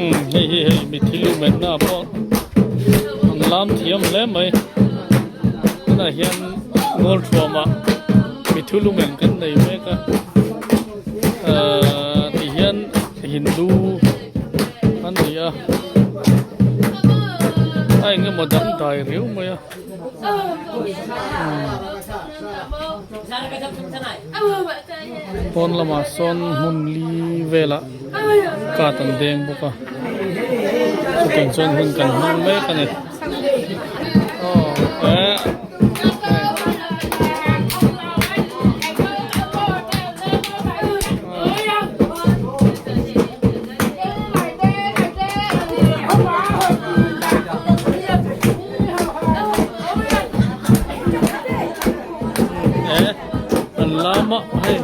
Umm hei hi hei mithi lu menna pawh an lam thiam hle mai tunah hian ngawl thuamah mithu lu men kan nei mek a ahh ti hian hindu an ni a a eng emaw dangdai riau mai a. Pawn lamah sawn hmun li velah card an deng bawk a chutiang chuan hun kan hmang mek a ni aw eh. An lam a hei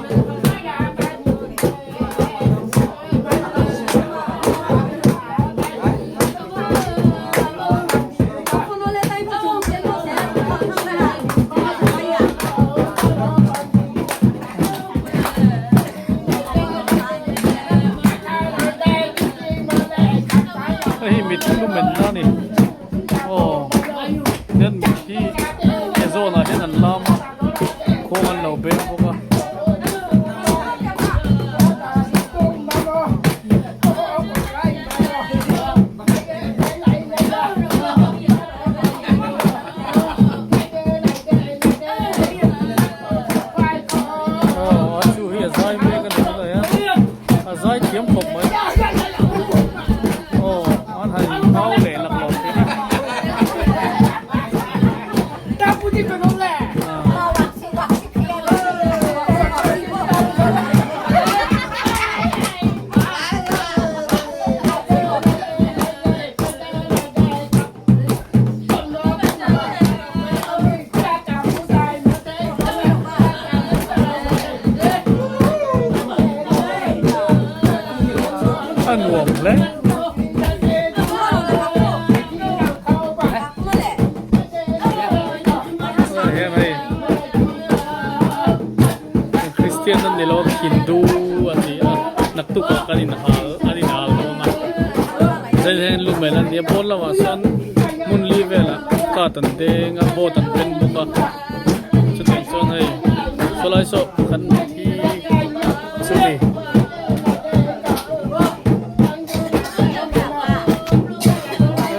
hei hi mit lu men na ni aw hian mit hi he zawnah hian an lam a khuang an lo beng bawk a. Aw a chu hi a zai mek a ni tunah hian a zai thiam khawp mai aw an han inhau leh laklawh thin a. A nuam hle. Kristian an ni lo Hindu an ni a naktukah kan inhal an inhal dawn a zai lu mel an ni a pawn lamah sawn hmun li velah cart an deng a boat an beng bawk a chutiang chuan hei sawlai saw kan thi chu ni.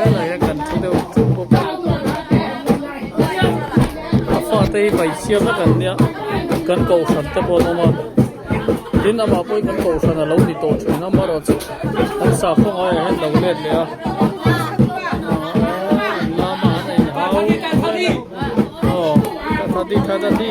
Helai hian kan thu deuh thup bawk a a fate hi hmeichhia vek an nia kan kohhran te pawh an awm a tin amah pawhin kan kohhran a lo ni tawh thin a amaherawhchu an sakhaw ngaiah hian lo let leh a aaa an lamah an inhau aw tha di tha di.